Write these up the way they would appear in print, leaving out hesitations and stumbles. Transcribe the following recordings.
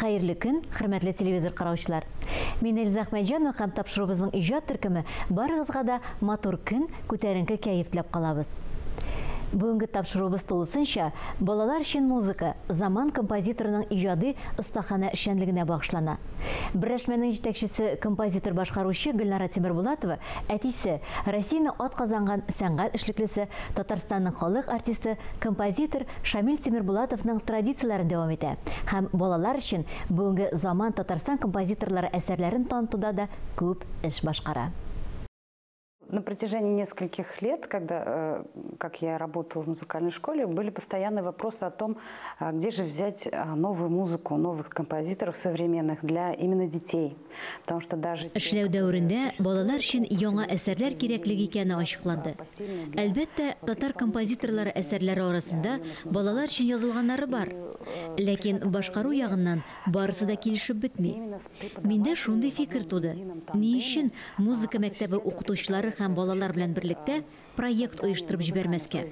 Хәерле көн, хөрмәтле телевизор караучылар. Мин Эльза Әхмәтҗанова һәм тапшыруыбызның иҗат төркеме барыгызга да матур көн, күтәренке кәеф теләп калабыз. Бүгенге тапшыруыбыз тулысынча балалар өчен музыка, заман композиторының иҗади остаханә эшчәнлегенә багышлана. Берләшмәнең җитәкчесе композитор-башкаручы Гөлнара Тимербулатова, әтисе, Россиянең атказанган сәнгать эшлеклесе, Татарстанның халык артисты, композитор Шамил Тимербулатовның традицияләрен дәвам итә һәм балалар өчен бүгенге заман Татарстан композиторлары әсәрләрен танытуда да күп эш башкара. На протяжении нескольких лет, когда, как я работала в музыкальной школе, были постоянные вопросы о том, где же взять новую музыку, новых композиторов современных для именно детей. Потому что даже... Эшләү дәверендә балалар өчен яңа әсәрләр кирәклеге икәне ачыкланды. Әлбәттә, татар композиторлары әсәрләре арасында балалар өчен язылганнары бар. Ләкин башкару ягыннан барысы да килешеп бетми. Миндә шундый фикер туды. Ни өчен музыка мәктәбе укытучылары һәм балалар белән берлектә проект оештырып җибәрмәскә?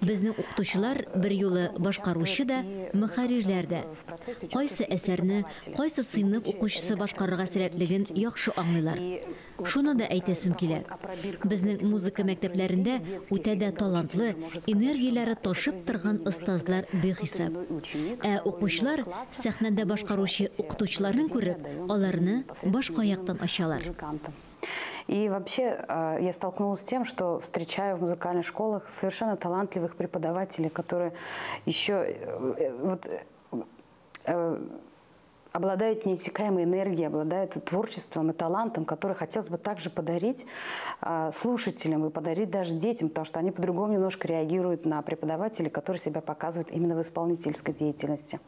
Безнең укытучылар бер юлы башкаручы да, мөхәррирләр дә. Кайсы әсәрне, кайсы сыйныф укучысы башкарырга сәләтлеген яхшы аңлыйлар. Шуны да әйтәсем килә. Безнең музыка мәктәпләрендә үтә дә талантлы, энергияләре ташып торган остазлар бихисап. Ә укучылар сәхнәдә башкаручы укытучыларын күреп, аларны башка яктан ачалар. И вообще я столкнулась с тем, что встречаю в музыкальных школах совершенно талантливых преподавателей, которые еще вот, обладают неиссякаемой энергией, обладают творчеством и талантом, который хотелось бы также подарить слушателям и подарить даже детям, потому что они по-другому немножко реагируют на преподавателей, которые себя показывают именно в исполнительской деятельности.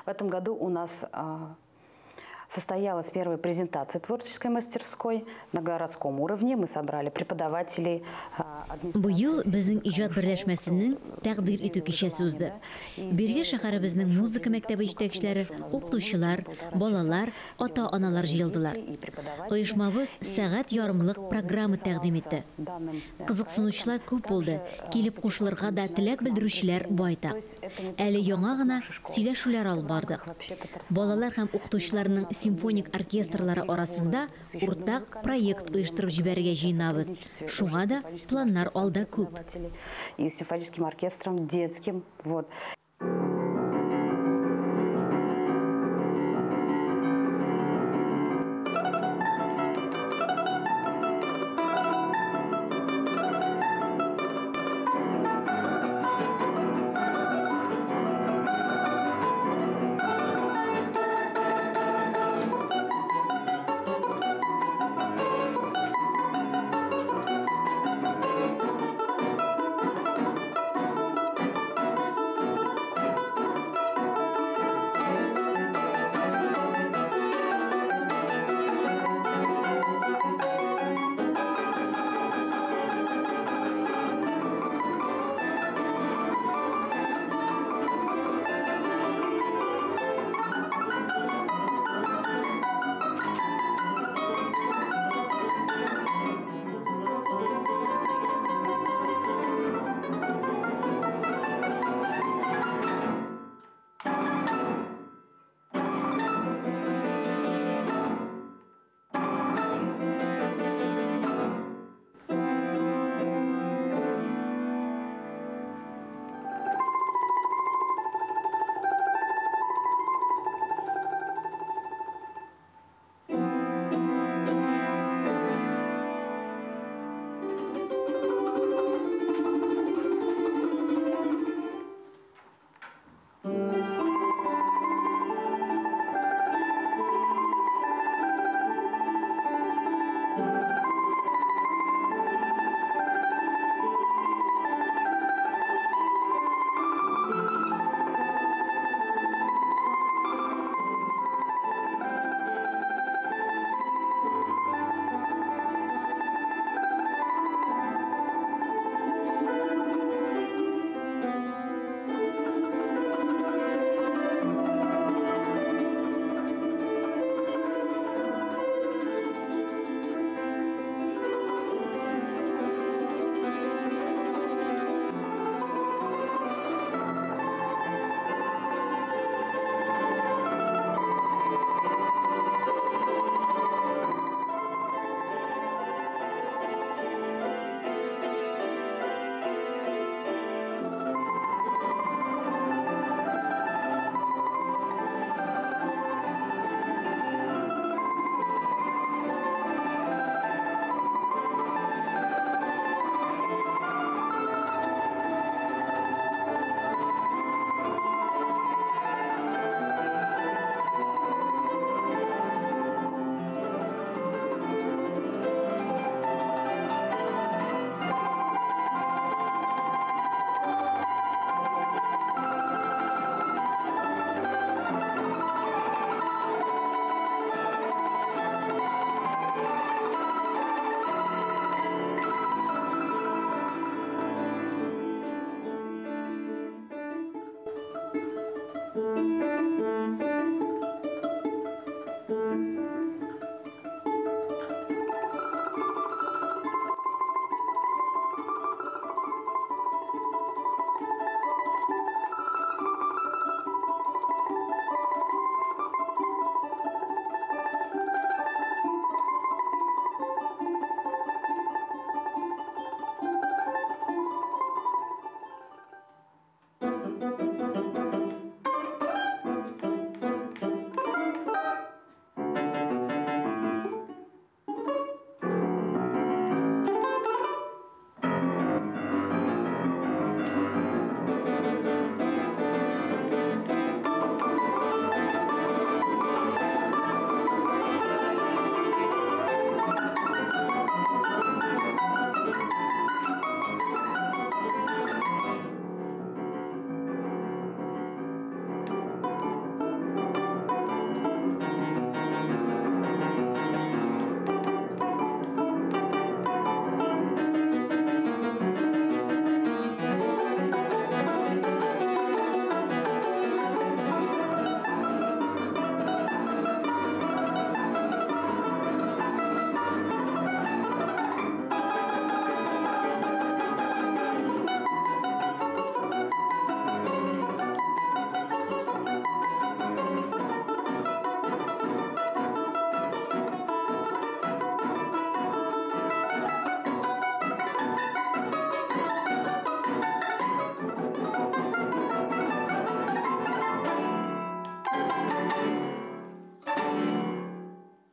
В этом году у нас состоялась первая презентация творческой мастерской на городском уровне. Мы собрали преподавателей. Быел безнең иҗат берләшмәсенең тәкъдир итү кичәсе узды. Биргә шәһәребезнең музыка мәктәбе җитәкчеләре, укытучылар, балалар, ата-аналар җыелдылар. Оешмабыз сәгать ярымлык программа тәкъдим итте. Кызыксынучылар күп булды, килеп кушылырга да теләк белдерүчеләр байтак. Әле яңа гына сөйләшүләр алып бардык. Балалар һәм укытучыларның симфоник оркестрлары арасында уртак проект оештырып җибәрергә җыенабыз. Шуңа да планнар алда күп. И симфоническим оркестром детским, вот.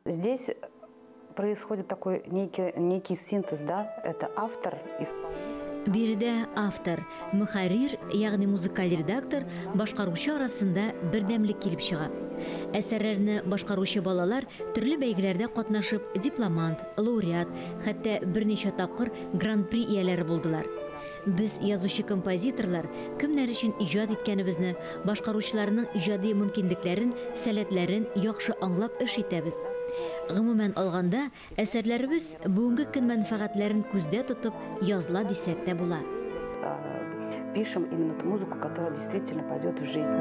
Здесь происходит такой некий синтез, да, это автор, исполнитель. Биредә автор, мөхәррир, ягъни музыкаль редактор, башкаручы арасында бердәмлек килеп чыга. Әсәрләрне башкаручы балалар төрле бәйгеләрдә катнашып, дипломант, лауреат, хәтта берничә тапкыр гран-при ияләре булдылар. Без, язучы-композиторлар, кемнәр өчен иҗат иткәнебезне, башкаручыларның иҗади мөмкинлекләрен, сәләтләрен яхшы аңлап эш итәбез. Гомумән алганда, әсәрләребез бүгенге көн мәнфәгатьләрен күздә тотып языла дисәк тә була. Пишем именно ту музыку, которая действительно пойдет в жизнь.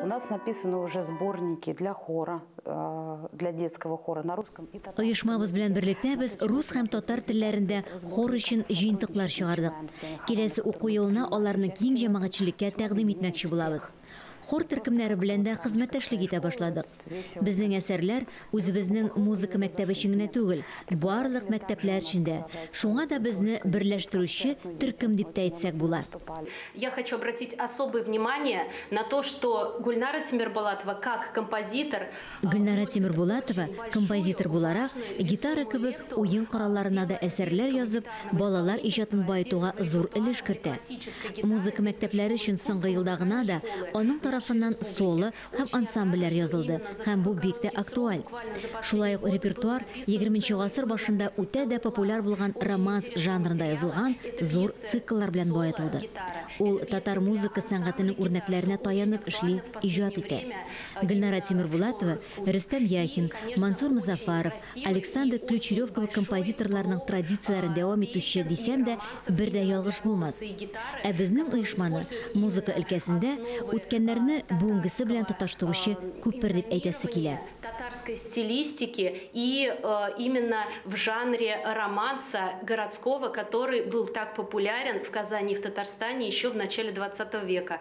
У нас написаны уже сборники для хора, для детского хора на русском и татарском. Оешмабыз белән берлектә без рус һәм татар телләрендә хор өчен җыентыклар чыгардык. Киләсе уку елына аларны киң җәмәгатьчелеккә тәкъдим итмәкче булабыз. Хор төркемнәре белән дә хезмәттәшлек итә башладык. Безнең әсәрләр үзебезнең музыка мәктәбе өчен генә түгел, барлык мәктәпләр өчен дә. Шуңа да безне берләштерүче төркем дип тә әйтсәк була. Я хочу обратить особое внимание на то, что Гульнара Тимербулатова как композитор. Гульнара Тимербулатова композитор буларак гитара кебек уен коралларына да әсәрләр язып, балалар иҗатын баетуга зур өлеш кертә. Музыка мәктәпләре өчен соңгы елда гына да аның тарафыннан соло һәм ансамбльләр язылды, һәм бу бик тә актуаль. Шулай ук репертуар 20 гасыр башында үтә дә популяр булган романс жанрында язылган зур цикллар белән баетылды. Ул татар музыка сәнгатенең үрнәкләренә таянып эшли, иҗат итә. Гөлнара Тимербулатова, Рөстәм Яхин, Мансур Музафаров, Александр Ключерев кебек композиторларның традицияләрен дәвам итүче дисәм дә бер дә ялгыш булмас. Ә безнең оешманы музыка өлкәсендә үткәннәрне бүгенгесе белән тоташтыручы күпер дип әйтәсе килә. Татарской стилистики и именно в жанре романса городского, который был так популярен в Казани и в Татарстане еще в начале 20 века.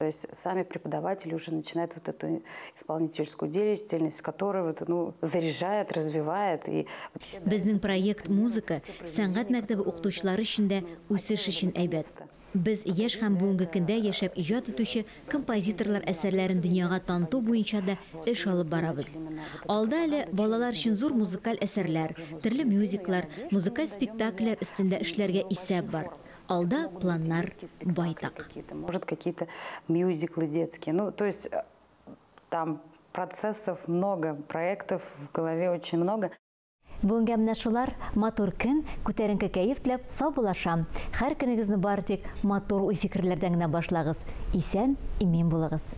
есть сами преподаватели уже начинают вот эту исполнительскую деятельность, которая вот, ну, заряжает, развивает и вообще. Безнең проект музыка сәнгать мәктәбе укытучылары өчен дә үсеш өчен әйбәт. Без яшь һәм бүгенге көндә яшәп иҗат итүче композиторлар әсәрләрен дөньяга таныту буенча да эш алып барабыз. Алда әле балалар өчен зур музыкаль әсәрләр, төрле мюзиклар, музыкаль спектакльләр өстендә эшләргә исәп бар. Алда планнар байтак. Может, какие-то мюзиклы детские. Ну, то есть там процессов много, проектов в голове очень много. Бүгенгә менә шулар. Матур көн, күтәренке кәеф теләп саубуллашам. Һәр көнегезне бары тик матур уй-фикерләрдән генә башлагыз. Исән, имин булыгыз.